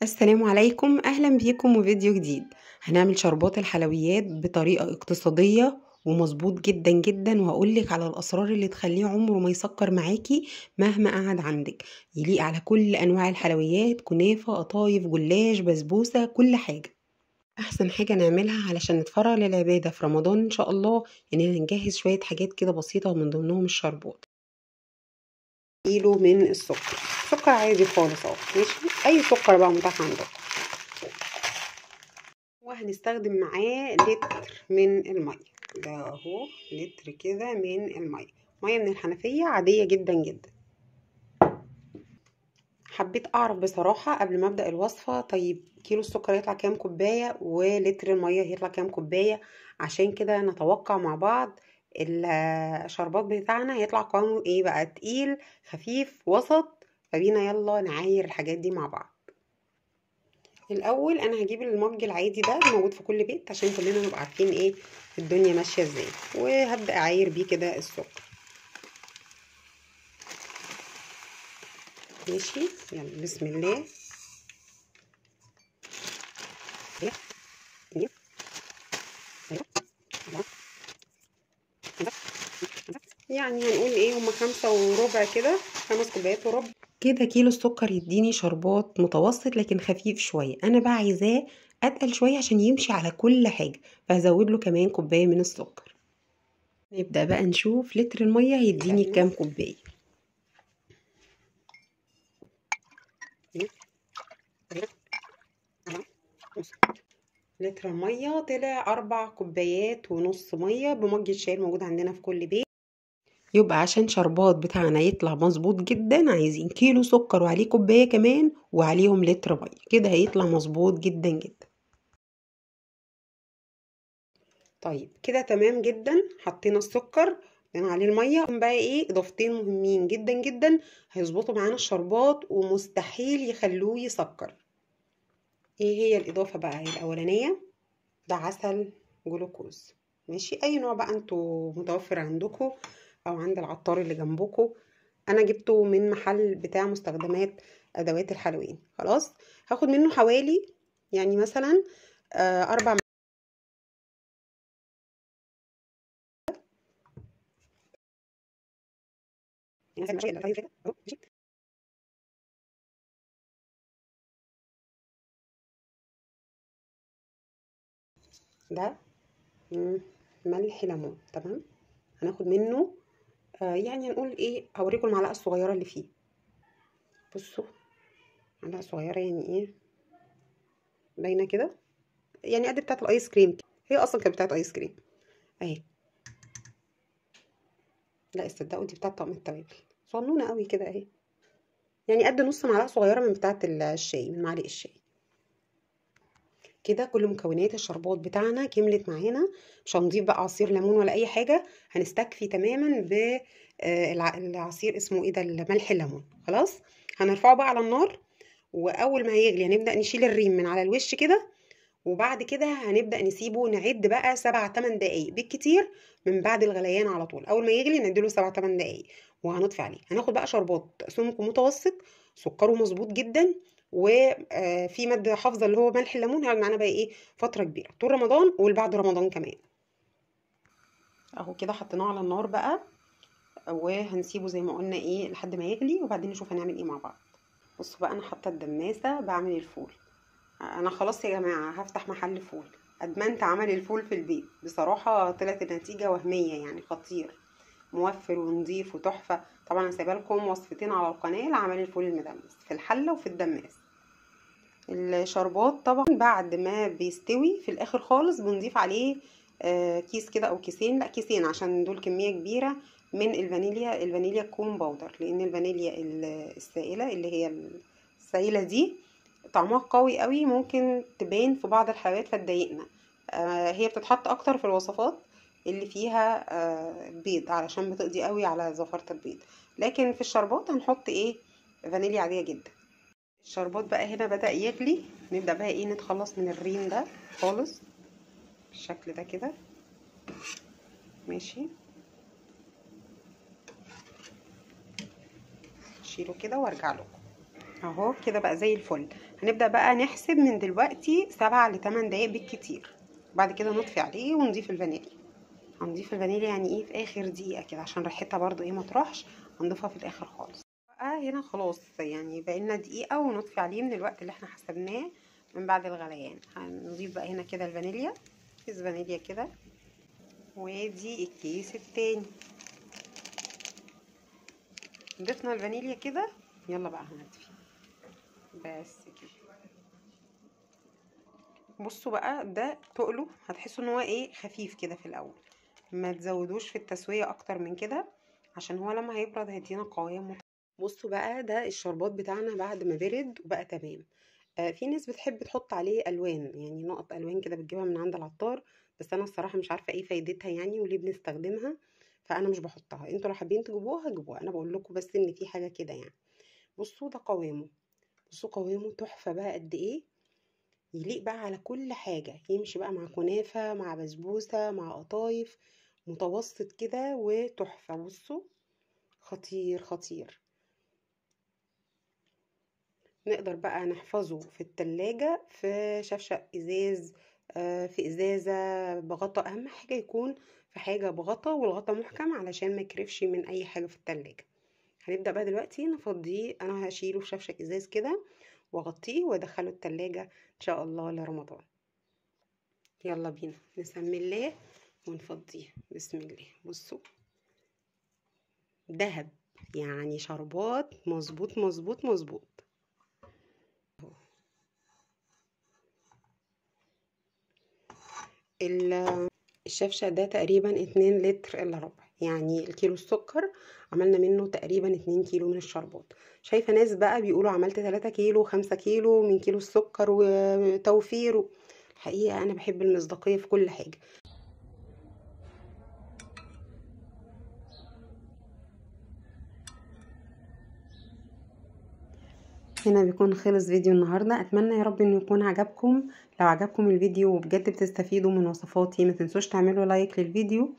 السلام عليكم، اهلا بيكم وفيديو جديد. هنعمل شربات الحلويات بطريقة اقتصادية ومظبوط جدا جدا، وهقولك على الاسرار اللي تخليه عمره ما يسكر معاكي مهما قعد عندك. يليق على كل انواع الحلويات، كنافه، قطايف، جلاش، بسبوسه، كل حاجة. احسن حاجة نعملها علشان نتفرغ للعبادة في رمضان ان شاء الله اننا نجهز شوية حاجات كده بسيطة، ومن ضمنهم الشربات. كيلو من السكر، سكر عادي خالص اهو، ماشي، اي سكر بقى متاح عندكم. وهنستخدم معاه لتر من المية، ده اهو لتر كده من المية، مية من الحنفية عادية جدا جدا. حبيت اعرف بصراحة قبل ما ابدا الوصفة، طيب كيلو السكر هيطلع كام كوباية ولتر المية هيطلع كام كوباية؟ عشان كده نتوقع مع بعض الشربات بتاعنا هيطلع قوامه ايه بقى، تقيل، خفيف، وسط. فبينا يلا نعاير الحاجات دي مع بعض. الاول انا هجيب المج العادي ده موجود في كل بيت عشان كلنا نبقى عارفين ايه الدنيا ماشية ازاي، وهبدا اعاير بيه كده السكر. ماشي، يلا بسم الله. يعني هنقول ايه، هما 5.25 كده، 5 كوبايات وربع كده. كيلو السكر يديني شربات متوسط لكن خفيف شوية. انا بقى عايزاه اتقل شوية عشان يمشي على كل حاجة، فهزود له كمان كوباية من السكر. نبدا بقى نشوف لتر المية هيديني كام كوباية. لتر المية طلع 4.5 كوبايات مية بمج الشاي الموجود عندنا في كل بيت. يبقى عشان شربات بتاعنا يطلع مظبوط جدا عايزين كيلو سكر وعليه كوباية كمان وعليهم لتر مية، كده هيطلع مظبوط جدا جدا. طيب كده تمام جدا، حطينا السكر حطينا عليه المية. بقى ايه اضافتين مهمين جدا جدا هيظبطوا معانا الشربات ومستحيل يخلوه يسكر. ايه هي الاضافة بقى؟ الاولانية ده عسل جلوكوز، ماشي، اي نوع بقى انتوا متوفر عندكم او عند العطار اللي جنبكم. انا جبته من محل بتاع مستخدمات ادوات الحلوين. خلاص هاخد منه حوالي يعني مثلا 4 ده ملح ليمون، تمام. هناخد منه يعني هنقول ايه، هوريكم المعلقة الصغيرة اللي فيه. بصوا معلقه صغيرة يعني ايه، باينة كده يعني قد بتاعه الايس كريم، هي اصلا كانت بتاعه ايس كريم اهي. لا استدقوا دي بتاعه طقم التوابل، صغنونه قوي كده اهي، يعني قد نص معلقه صغيرة من بتاعه الشاي، من معالق الشاي كده. كل مكونات الشربات بتاعنا كملت معانا، مش هنضيف بقى عصير ليمون ولا اي حاجة، هنستكفي تماما بالعصير اسمه ايه ده، الملح الليمون. خلاص هنرفعه بقى على النار، واول ما هيغلي هنبدا نشيل الريم من على الوش كده، وبعد كده هنبدا نسيبه نعد بقى 7-8 دقايق بالكتير من بعد الغليان على طول. اول ما يغلي نديله 7-8 دقايق وهنطفي عليه. هناخد بقى شربات سمكة متوسط، سكره مظبوط جدا، وفي مادة حافظه اللي هو ملح الليمون، هيقعد معانا بقى ايه فترة كبيرة طول رمضان والبعد رمضان كمان. اهو كده حطيناه على النار بقى، وهنسيبه زي ما قلنا ايه لحد ما يغلي، وبعدين نشوف هنعمل ايه مع بعض. بصوا بقى انا حاطه الدماسه بعمل الفول. انا خلاص يا جماعة هفتح محل فول، ادمنت عمل الفول في البيت بصراحة، طلعت النتيجة وهمية يعني، خطير، موفر ونظيف وتحفه. طبعا انا سايبه لكم وصفتين على القناة لعمل الفول المدمس في الحلة وفي الدماس. الشربات طبعا بعد ما بيستوي في الاخر خالص بنضيف عليه كيس كده او كيسين، لا كيسين عشان دول كمية كبيرة من الفانيليا، الفانيليا تكون powder، لان الفانيليا السائلة اللي هي السائلة دي طعمها قوي قوي، ممكن تبان في بعض الحلويات فتضايقنا. هي بتتحط اكتر في الوصفات اللي فيها بيض علشان بتقضي قوي على زفارة البيض، لكن في الشربات هنحط ايه فانيليا عادية جدا. الشربات بقى هنا بدأ يغلي، نبدأ بقى ايه نتخلص من الريم ده خالص بالشكل ده كده، ماشي. شيله كده وارجع لكم. اهو كده بقى زي الفل. هنبدأ بقى نحسب من دلوقتي 7 ل 8 دقايق بالكتير، بعد كده نطفي عليه ونضيف الفانيليا. هنضيف الفانيليا يعني ايه في اخر دقيقة كده عشان ريحتها برضو ايه ما تروحش، هنضيفها في الاخر خالص. بقى هنا خلاص يعني بقينا دقيقة ونطفي عليه من الوقت اللي احنا حسبناه من بعد الغليان. هنضيف بقى هنا كده الفانيليا، كيس فانيليا كده، وادي الكيس التاني. ضفنا الفانيليا كده، يلا بقى هنطفي بس كده. بصوا بقى ده تقله، هتحسوا ان هو ايه خفيف كده في الاول، ما تزودوش في التسوية اكتر من كده عشان هو لما هيبرد هيدينا قوام. بصوا بقى ده الشربات بتاعنا بعد ما برد وبقى تمام. في ناس بتحب تحط عليه الوان، يعني نقط الوان كده بتجيبها من عند العطار، بس انا الصراحة مش عارفه ايه فايدتها يعني وليه بنستخدمها، فانا مش بحطها. انتوا لو حابين تجيبوها جيبوها، انا بقول لكم بس ان في حاجة كده يعني. بصوا ده قوامه، بصوا قوامه تحفة بقى قد ايه، يليق بقى على كل حاجة، يمشي بقى مع كنافه مع بسبوسه مع قطايف، متوسط كده وتحفه. بصوا خطير خطير. نقدر بقى نحفظه في التلاجة في شفشق ازاز، في ازازة بغطا، اهم حاجة يكون في حاجة بغطا والغطا محكم علشان ما يكرفش من اي حاجة في التلاجة. هنبدأ بقى دلوقتي نفضيه، انا هشيله في شفشق ازاز كده واغطيه وادخله التلاجة ان شاء الله لرمضان. يلا بينا نسمي الله ونفضيه، بسم الله. بصوا دهب يعني، شربات مظبوط مظبوط مظبوط. الشفشق ده تقريبا 2 لتر الا ربع، يعني الكيلو السكر عملنا منه تقريبا 2 كيلو من الشربات. شايفه ناس بقى بيقولوا عملت 3 كيلو 5 كيلو من كيلو السكر وتوفيره. الحقيقة انا بحب المصداقية في كل حاجة. هنا بيكون خلص فيديو النهارده، اتمنى يا رب انه يكون عجبكم. لو عجبكم الفيديو وبجد بتستفيدوا من وصفاتي ما تنسوش تعملوا like للفيديو،